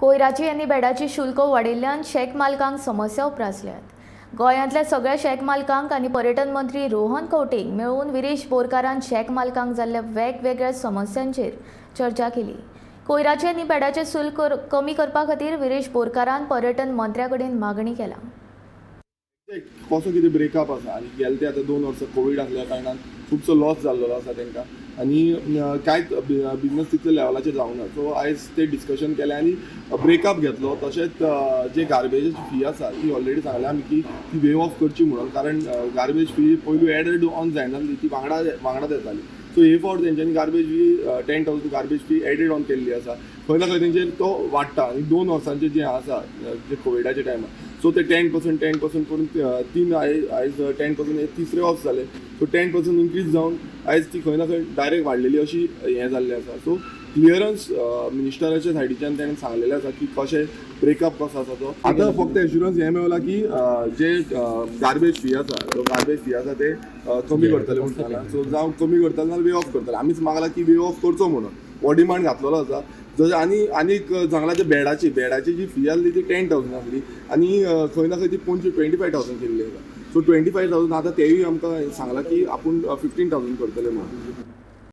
कोयराची आनी बेडाची शुल्क वाडिल्ल्यान शॅक मालकांक समस्या उप्रासल्यात. गोंयांतल्या सगळ्या शॅक मालकांक आनी पर्यटन मंत्री रोहन खंवटेक मेळून विरेश बोरकारान शॅक मालकांक जाल्ल्या वेगवेगळ्या समस्यांचेर चर्चा केली. कोयराचे आनी बेडाचे शुल्क कमी करपा खातीर विरेश बोरकारान पर्यटन मंत्र्या कडेन मागणी केला. कसो कितें ब्रेकअप आसा आनी गेले ते आतां 2 वर्सां कोवीड आसल्या कारणान खुबसो लॉस जाल्लो आसा तांकां आनी कांयच बिजनस तितले लेवलाचेर जावंक ना. सो आयज ते डिस्कशन केलें आनी ब्रेकअप घेतलो. तशेंच जे गार्बेजाची फी आसा ती ऑलरेडी सांगल्या आमी की ती वेव ऑफ करची म्हणून, कारण गार्बेज फी पयलू एडड ऑन जायनासली, ती वांगडा वांगडाच येताली. सो हे फावट तेंच्यांनी garbage fee 10,000 garbage fee added on केल्ली आसा. खंय ना खंय तेंचेर तो वाडटा आनी 2 वर्सांचे जे आसा जे कोविडाच्या टायमार, सो ते 10%, 10% करून तीन आयज आयज 10% हे तिसरे वर्स जाले. सो 10% इन्क्रीज जावन आयज ती खंय ना खंय डायरेक्ट वाडलेली अशी हें जाल्लें आसा. सो क्लियरन्स मिनिस्टराच्या सायडीच्यान ताणें सांगलेलें आसा की कशें ब्रेकअप कसो आसा तो. आतां फक्त एश्युरन्स हें मेवला की जे गार्बेज फी आसा, तो गार्बेज फी आसा ते कमी करतले म्हणून सांगला. सो जावं कमी करतले नाल्यार वे ऑफ करतले. आमीच मागला की वे ऑफ करचो म्हणून, हो डिमांड घातलेलो आसा. जशें आनी आनीक सांगला ते बेडाची जी फी आसली ती 10,000 आसली आनी खंय ना खंय ती 25,000 केल्ली आसा. सो 25,000 आतां तेवूय आमकां सांगलां की आपूण 15,000 करतले म्हणून.